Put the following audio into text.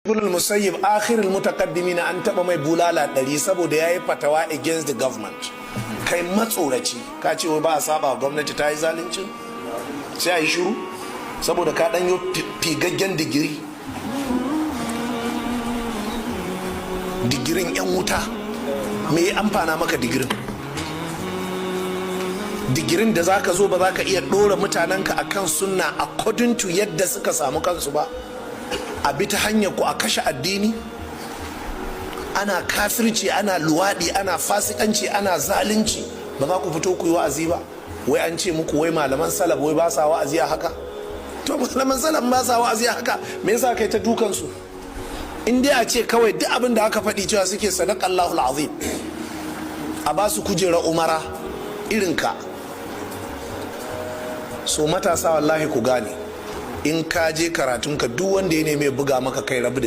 Ibn al-Musayyib, akhirul mutaqaddimin, an taba mai bulala 100 saboda yayi fatawa against the government. Kai matsoraci, ka ce wai ba a saba wa gwamnati, ta yi zalunci sai a yi shiru saboda ka ɗanyo figaggen digiri, digirin 'yan wuta. Me ya amfana maka digirin? Digirin da zaka zo ba za ka iya ɗora mutanenka akan sunna according to yadda suka samu kansu ba. A bi ta hanyar ku a kashe addini, ana kafirci, ana luwaɗi, ana fasikanci, ana zalunci, ba za ku fito ku yi wa'azi ba. Wai an ce muku wai malaman salaf wai ba sa wa'azi a haka. To, malaman salaf ba sa wa'azi a haka, me yasa kai ta dukan su? In dai a ce kawai duk abin da aka faɗi cewa suke sadaqallahu azim, a ba su kujera umara irinka. So matasa, wallahi ku gane, in ka je karatunka, duk wanda ya neme buga maka kai, rabu da